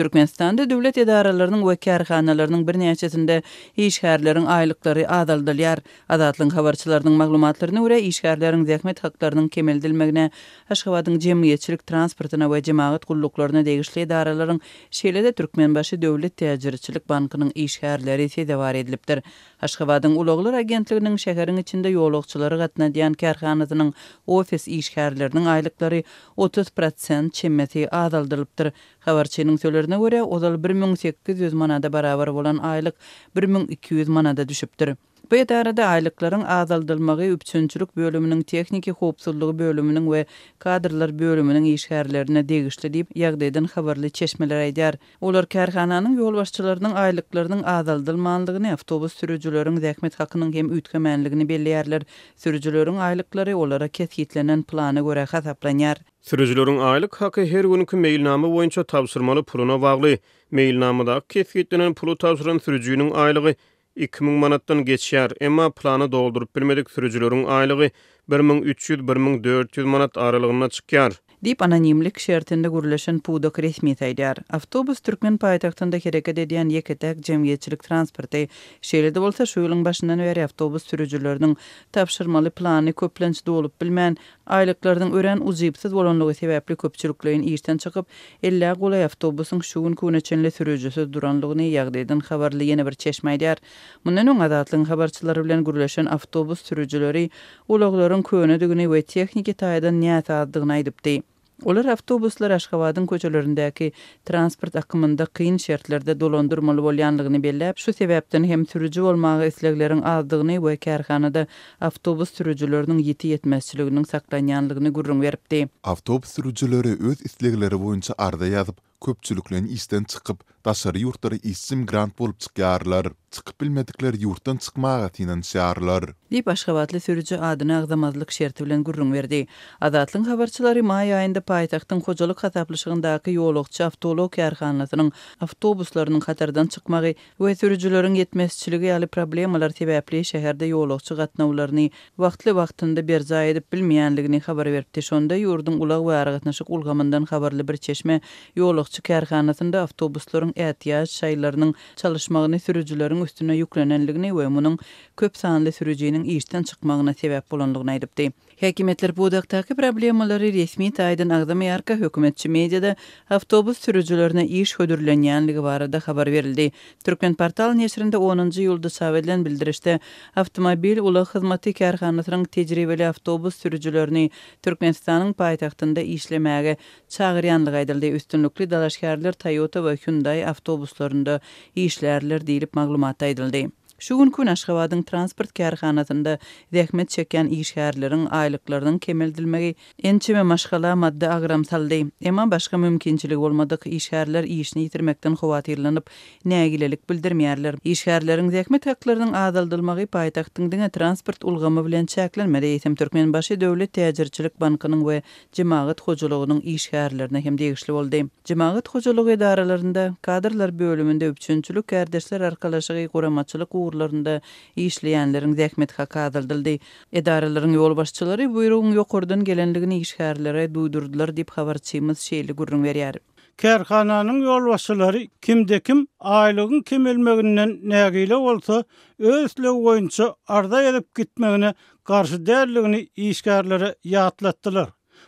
Türkmenistanda döwlet edaralarynyň we kärhanalarynyň birnäçesinde işgärleriň aýlyklary azaldylýar. Azatlygyň habarçylarynyň maglumatlaryna görä, işgärleriň zähmet haklarynyň kemeldilmegine Aşgabadyň jemgyýetçilik transportyna we jemagat gulluklaryna degişli edaralaryň, şeýle-de Türkmenbaşy döwlet täjirçilik bankynyň işgärleri sezewar edilipdir. Aşgabadyň Ulaglar agentliginiň şäheriň içinde ýolagçylary gatnadýan kärhanasynyň ofis işgärleriniň aýlyklary 30 prosent çemesi azaldylypdyr. Habarçynyň sölerine görä, ozal 1800 manada barabar bolan aýlyk 1200 manada düşüpdir. Bu edarada aýlyklaryň azaldylmagy üpjünçilik bölüminiň, tehniki howpsuzlygy bölüminiň we kadrlar bölüminiň işgärlerine degişli diýip, ýagdaýdan habarly çeşmeler aýdýar. Olar kärhananyň ýolbaşçylarynyň aýlyklarynyň azaldylmandygyny, awtobus sürüjileriň zähmet hakynyň hem üýtgemänligini belleýärler. Sürüjileriň aýlyklary olara kesgitlenen plana görä hasaplanýar. Sürüjileriň aýlyk haky her günki meýilnama boýunça tabşyrmaly puluna bagly. Meýilnamadaky kesgitlenen puly tabşyran sürüjiniň aýlygy 2000 manatdan geçýär, emma plany dolduryp bilmedik sürüjileriň aýlygy 1300, 1400 manat aralygynda çykýar. Diýip, anonimlik şertinde gürleşen pudak resmisi aýdýar. Awtobus türkmen paýtagtynda hereket edýän ýeke-täk jemgyýetçilik transporty. Şeýle-de bolsa, şu ýylyň başyndan bäri awtobus sürüjileriniň tabşyrmaly plany köplenç dolup bilmän, Aýlyklarynyň örän ujypsyz bolanlygy sebäpli köpçülikleýin işden çykyp, ellä golaý awtobusyň şu günki güne çenli sürüjisiz duranlygyny ýagdaýdan habarly ýene bir çeşme aýdýar. Mundan öň Azatlygyň habarçylary bilen gürleşen awtobus sürüjileri ulaglaryň könedigini we tehniki taýdan näsazdygyny aýdypdy. Olar awtobuslary Aşgabadyň köçelerindäki transport akymynda kyn şertlerde dolandyrmaly bolýanlygyny belläp, şu sebäpden hem sürüji bolmaga islegleriň azdygyny we kärhanada awtobus sürüjileriniň ýiti ýetmezçiliginiň saklanýanlygyny gürrüň beripdi. Awtobus sürüjileri öz islegleri boýunça arza ýazyp, köpçülikleýin işden çykyp, daşary ýurtlara işçi migrant bolup çykýarlar. Çykyp bilmedikler ýurtdan çykmaga synanyşýarlar. Diýip, aşgabatly sürüji adyny agzamazlyk şerti bilen gürrüň berdi. Azatlygyň habarçylary maý aýynda paýtagtyň hojalyk hasaplaşygyndaky ýolagçy awtoulag kärhanasynyň awtobuslarynyň hatardan çykmagy we sürüjileriň ýetmezçiligi ýaly problemalar sebäpli şäherde ýolagçy gatnawlaryny wagtly-wagtynda berjaý edip bilmeýänligini habar beripdi. Şonda ýurduň ulag we aragatnaşyk ulgamyndan habarly bir çeşme ýolagçy kärhanasynda awtobuslaryň ätiýaç şaýlarynyň çalyşmagyny sürüjileriň üstüne ýüklenenligini we munuň köp sanly sürüjiniň işden çykmagyna sebäp bolanlygyny aýdypdy. Häkimiýetler pudakdaky problemalary resmi taýdan agzamaýarka, hökümetçi mediada awtobus sürüjilerine iş hödürlenýänligi barada habar berildi. Türkmenportal neşirinde onunjy iýulda çap edilen bildirişde Awtomobil ulag hyzmaty kärhanasynyň tejribeli awtobus sürüjilerini Türkmenistanyň paýtagtynda işlemäge çagyrýanlygy aýdyldy. Üstünlikli dalaşgärler Toyota we Hyundai awtobuslarynda işlärler diýlip, maglumatda aýdyldy. Şu günki gün Aşgabadyň transport kärhanasynda zähmet çekýän işgärleriň aýlyklarynyň kemeldilmegi ençeme maşgala maddy agram saldy. Emma başga mümkinçiligi bolmadyk işgärler işini ýitirmekden howatyrlanyp, nägilelik bildirmeýärler. Işgärleriň zähmet haklarynyň azaldylmagy paýtagtyň diňe transport ulgamy bilen çäklenmedi, eýsem Türkmenbaşy döwlet täjirçilik bankynyň we jemagat hojalygynyň işgärlerine hem degişli boldy. Jemagat hojalygy edaralarynda, kadrlar bölüminde, üpjünçilik, kärdeşler arkalaşygy, guramaçylyk ugurlarynda işleýänleriň zähmet haky azaldyldy. Edaralaryň ýolbaşçylary buýrugyň ýokardan gelendigini işgärlere duýdurdylar diýip, habarçymyz şeýle gürrüň berýär. Kärhananyň ýolbaşçylary kimde-kim aýlygyň kemelmeginden nägile bolsa, öz islegi boýunça arza ýazyp gitmegine garşy däldigini işgärlere ýatlatdylar.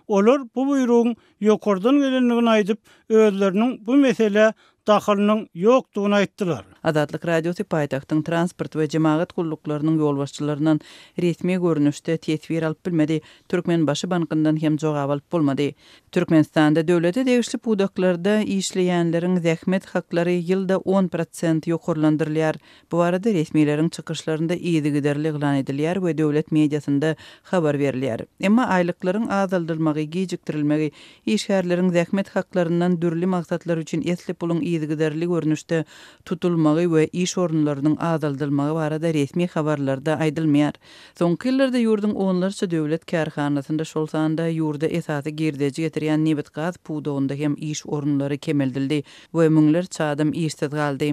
Olar bu buýrugyň ýokardan gelendigini aýdyp, özleriniň bu meselä dahylynyň ýokdugyny aýtdylar. Azatlyk Radiosy paýtagtyň transport we jemagat gulluklarynyň ýolbaşçylaryndan resmi görnüşde teswir alyp bilmedi, Türkmenbaşy bankyndan hem jogap alyp bolmady. Türkmenistanda döwlete degişli pudaklarda işleýänleriň zähmet haklary ýylda on prosent ýokarlandyrylýar. Bu barada resmileriň çykyşlarynda yzygiderli yglan edilýär we döwlet mediasynda habar berilýär. Emma aýlyklaryň azaldylmagy, gijikdirilmegi, işgärleriň zähmet haklaryndan dürli maksatlar üçin esli puluň yzygiderli görnüşde tutulmagy we iş orunlarynyň azaldylmagy barada resmi habarlarda aýdylmaýar. Soňky ýyllarda ýurduň onlarça döwlet kärhanasynda, şol sanda ýurda esasy girdeji getirýän nebit-gaz pudagynda hem iş orunlary kemeldildi we müňlerçe adam işsiz galdy.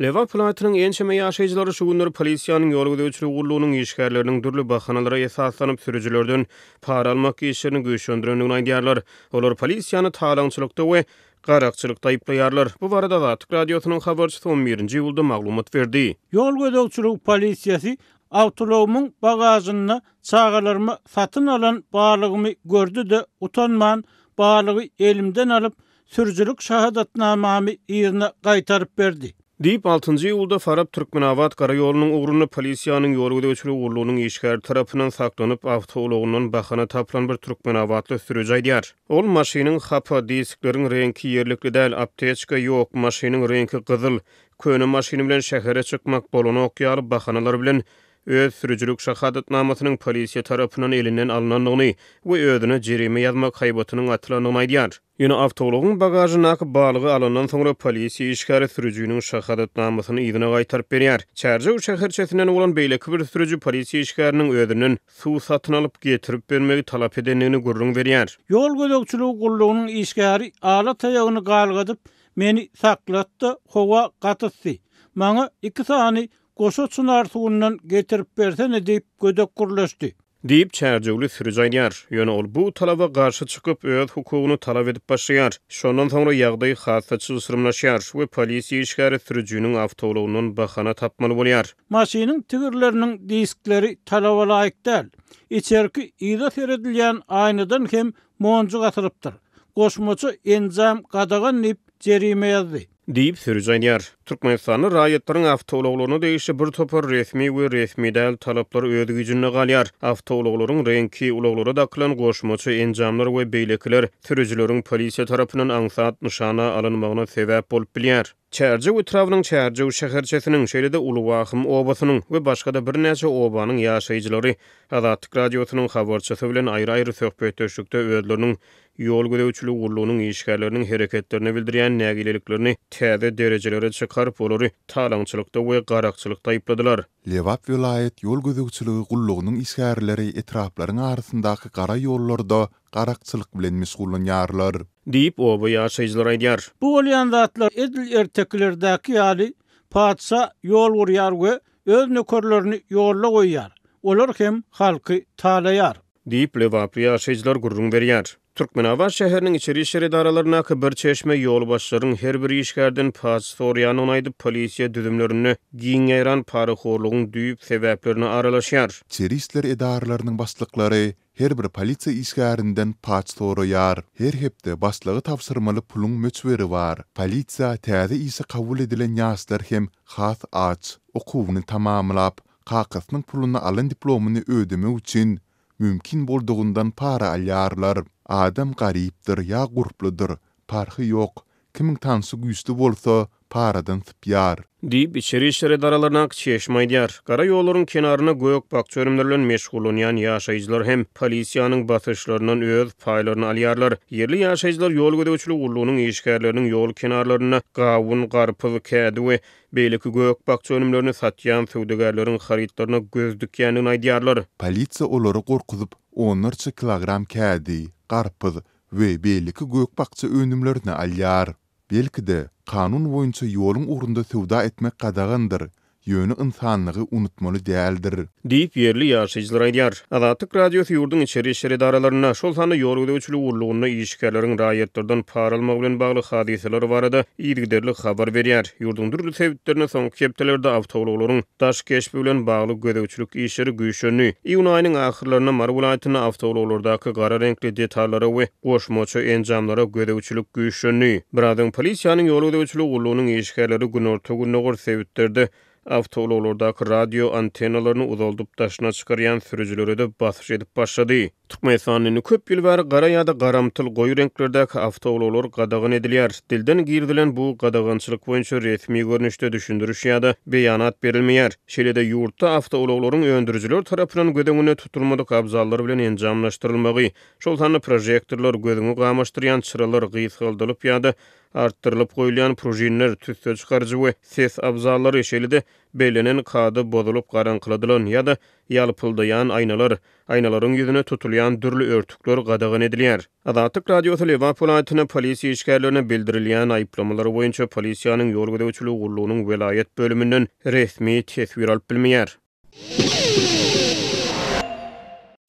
Lebap welaýatynyň ençeme ýaşaýjylary şu günler polisiýanyň ýol gözegçiligi gullugynyň işgärleriniň dürli bahanalara esaslanyp sürüjilerden para almak işlerini güýçlendirendigini aýdýarlar. Olar polisiýany talaňçylykda we garakçylykda aýyplaýarlar. Bu barada Azatlyk Radiosynyň habarçysy on birinji iýulda maglumat berdi. Ýol gözegçiligi polisiýasy awtoulagymyň bagažynda çagalaryma satyn alan balygymy gördi-de, utanman, balygy elimden alyp, sürüjilik şahadatnamamy yzyna gaýtaryp berdi. Diýip, altynjy iýulda Farap-Türkmenabat gara ýolunyň ugrunda polisiýanyň ýol gözegçiligi gullugynyň işgäri tarapyndan saklanyp, awtoulagyndan bahana tapylan bir türkmenabatly sürüji aýdýar. Ol maşynyň hapa, diskleriň reňki ýerlikli däl, apteçka ýok, maşynyň reňki gyzyl, köne maşyny bilen şähere çykmak bolanok ýaly bahanalar bilen öz sürüjilik şahadatnamasynyň polisiýa tarapyndan elinden alnandygyny we özüne jerime ýazmak haýbatynyň atylandygyny aýdýar. Ýöne awtoulagyň bagažyndaky balygy alandan soňra polisiýa işgäri sürüjiniň şahadatnamasyny yzyna gaýtaryp berýär. Çärjew şäherçesinden bolan beýleki bir sürüji polisiýa işgäriniň özünden suw satyn alyp getirip bermegi talap edendigini gürrüň berýär. Ýol gözegçiligi gullugynyň işgäri ala taýagyny galgadyp, meni saklatdy, howa gaty yssy. Maňa iki sany Goşa çynar suwundan getirip bersene diýip, gödek gürleşdi. Diýip, çärjewli sürüji aýdýar. Ýöne ol bu talaba garşy çykyp, öz hukugyny talap edip başlaýar. Şondan soňra ýagdaý has-da çylşyrymlaşýar we polisiýa işgäri sürüjiniň awtoulagyndan bahana tapmaly bolýar. Maşynyň tigirleriniň diskleri talaba laýyk däl. Içerki yza seredilýän aýnadan hem monjuk asylypdyr. Goşmaça enjam gadagan diýip, jerime ýazdy. Diýip, sürüji aýdýar. Türkmenistanda raýatlaryň awtoulaglaryna degişli bir topar resmi we resmi däl talaplar öz güýjünde galýar. Awtoulaglaryň reňki, ulaglara dakylan goşmaça enjamlar we beýlekiler sürüjileriň polisiýa tarapyndan aňsat nyşana alynmagyna sebäp bolup bilýär. Çärjew etrabynyň Çärjew şäherçesiniň, şeýle-de Uly Wahym obasynyň we başga-da birnäçe obanyň ýaşaýjylary Azatlyk Radiosynyň habarçysy bilen aýry-aýry söhbetdeşlikde özleriniň Ýol gözegçiligi gullugynyň işgärleriniň hereketlerine bildirýän nägileliklerini täze derejelere çykaryp, olary talaňçylykda we garakçylykda aýypladylar. Lebap welaýat ýol gözegçiligi gullugynyň işgärleri etraplaryň arasyndaky gara ýollarda garakçylyk bilen meşgullanýarlar. Diýip, oba ýaşaýjylary aýdýar. Bu bolýan zatlar edil ertekilerdäki ýaly, patyşa ýol gurýar we öz nökerlerini ýolda goýýar, olar hem halky talaýar. Diýip, lebaply ýaşaýjylar gürrüň berýär. Türkmenabat şäheriniň içeri işler edaralaryndaky bir çeşme ýolbaşçylaryň her bir işgärden paç soraýandygyny aýdyp, polisiýa düzümlerinde giň ýaýran parahorlugyň düýp sebäplerine aralaşýar. Içeri işler edaralarynyň başlyklary her bir polisiýa işgärinden paç soraýar. Her hepde başlyga tabşyrmaly puluň möçberi bar. Polisiýa täze işe kabul edilen ýaşlar hem has aç. Okuwyny tamamlap, kakasynyň puluna alan diplomyny ödemek üçin mümkin boldugyndan para alýarlar. Adam garypdyr ýa gurpludyr, parhy ýok, kimiň tanşy güýçli bolsa, paradan sypýar. Diýip, içeri işler edaralaryndaky çeşme aýdýar. Gara ýollaryň kenarynda gök-bakja önümleri bilen meşgullanýan ýaşaýjylar hem polisiýanyň basyşlaryndan öz paýlaryny alýarlar. Ýerli ýaşaýjylar ýol gözegçiligi gullugynyň işgärleriniň ýol kenarlarynda gawun, garpyz, kädi we Beýleki gök-bakja önümlerini satýan söwdagärleriň harytlaryna göz dikýändigini aýdýarlar. Polisiýa olary gorkuzyp, onlarça kilogram kädi, garpyz we beýleki gök-bakja önümlerini alýar. Belki-de, kanun boýunça ýoluň ugrunda söwda etmek gadagandyr, ýöne ynsanlygy unutmaly däldir. Diýip, ýerli ýaşaýjylar aýdýar. Azatlyk Radiosy ýurduň içeri işler edaralarynda, şol sanda ýol gözegçiligi gullugynda işgärleriň raýatlardan para almagy bilen bagly hadysalar barada yzygiderli habar berýär. Ýurduň dürli sebitlerinde soňky hepdelerde awtoulaglaryň daş keşbi bilen bagly gözegçilik işleri güýçlendi. Iýun aýynyň ahyrlarynda Mary welaýatynda awtoulaglardaky gara reňkli detallara we goşmaça enjamlara gözegçilik güýçlendi. Biraz öň polisiýanyň ýol gözegçiligi gullugynyň işgärleri günorta-gündogar sebitlerde Awtoulaglardaky radio antennalaryny uzaldyp daşyna çykarýan sürüjilere-de basyş edip başlady. Türkmenistanda indi köp ýyl bäri gara ýa-da garamtyl goýy reňklerdäki awtoulaglar gadagan edilýär. Dilden girizilen bu gadagançylyk boýunça resmi görnüşde düşündiriş ýa-da beýanat berilmeýär. Şeýle-de ýurtda awtoulaglaryň öndürijiler tarapyndan göz öňünde tutulmadyk abzallar bilen enjamlaşdyrylmagy, şol sanda prožektorlar, gözüňi gamaşdyrýan çyralar gysgaldylyp ýa-da. Artdyrylyp goýulýan pružinler, tüsse çykaryjy we ses abzallary, şeýle-de bellenen kada bozulyp garaňkyladylan ýa-da ýalpyldaýan aýnalar, aýnalaryň ýüzüne tutulýan dürli örtükler gadagan edilýär. Azatlyk Radiosy Lebap welaýatynda polisiýa işgärlerine bildirilýän aýyplamalar boýunça polisiýanyň ýol gözegçiligi gullugynyň welaýat bölüminden resmi teswir alyp bilmeýär.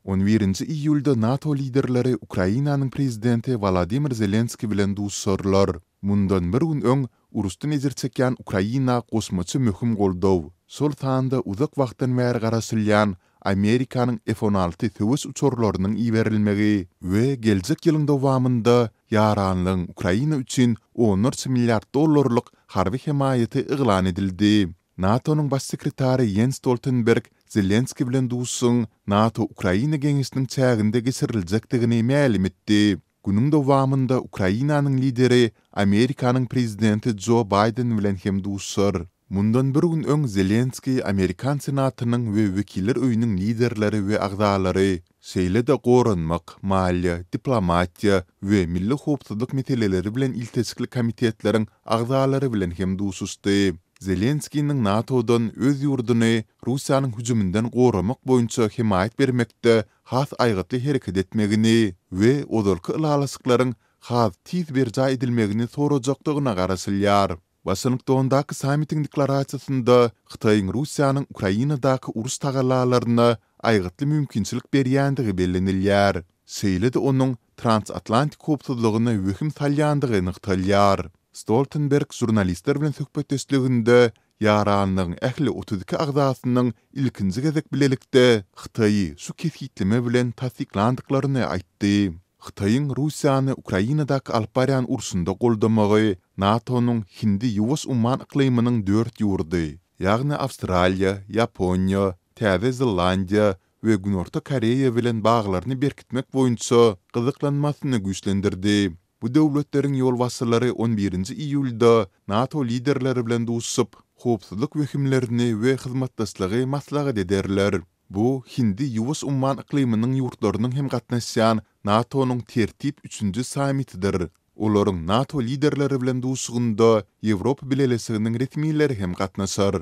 On birinji iýulda NATO liderleri Ukrainanyň prezidenti Wolodymyr Zelenskiý bilen duşuşarlar. Mundan bir gün öň, uruşdan ejir çekýän Ukraina goşmaça möhüm goldaw, şol sanda uzak wagtdan bäri garaşylýan Amerikanyň F-on alty söweş uçarlarynyň iberilmegi we geljek ýylyň dowamynda ýaranlygyň Ukraina üçin onlarça milliard dollarlyk harby hemaýaty yglan edildi. NATO-nyň Baş sekretary Ýens Stoltenberg Zelenskiý bilen duşuşygyň NATO-Ukraina geňeşiniň çäginde geçiriljekdigini mälim etdi. Günüň dowamynda Ukrainanyň lideri Amerikanyň prezidenti Jo Baýden bilen hem duşuşar. Mundan bir gün öň Zelenskiý amerikan Senatynyň we Wekiller öýüniň liderleri we agzalary, şeýle-de goranmak, maliýe, diplomatiýa we milli howpsuzlyk meseleleri bilen ilteşikli komitetleriň agzalary bilen hem duşuşdy. Zelenskiniň NATO-dan öz ýurduny Russiýanyň hüjüminden goramak boýunça hemaýat bermekde has aýgytly hereket etmegini we ozalky ylalaşyklaryň has tiz berjaý edilmegini sorajakdygyna garaşylýar. Waşingtondaky sammitiň deklarasiýasynda Hytaýyň Russiýanyň Ukrainadaky uruş tagallalaryna aýgytly mümkinçilik berýändigi bellenilýär. Şeýle-de onuň transatlantik howpsuzlygyna wehim salýandygy nygtalýar. Stoltenberg žurnalistler bilen söhbetdeşliginde ýaranlygyň ähli 32 agzasynyň ilkinji gezek bilelikde Hytaýy şu kesgitleme bilen tassyklandyklaryny aýtdy. Hytaýyň Russiýany Ukrainadaky alyp barýan urşunda goldamagy NATO-nyň Hindi-Ýuwaş umman yklymynyň dört ýurdy, ýagny Awstraliýa, Ýaponiýa, Täze Zelandiýa we Günorta Koreýa bilen baglaryny berkitmek boýunça gyzyklanmasyny güýçlendirdi. Bu döwletleriň ýolbaşçylary on birinji iýulda NATO liderleri bilen duşuşyp, howpsuzlyk wehimlerini we hyzmatdaşlygy maslahat ederler. Bu Hindi-Ýuwaş umman yklymynyň ýurtlarynyň hem gatnaşýan NATO-nyň tertip üçünji sammitidir. Olaryň NATO liderleri bilen duşuşygynda Ýewropa Bileleşiginiň resmileri hem gatnaşar.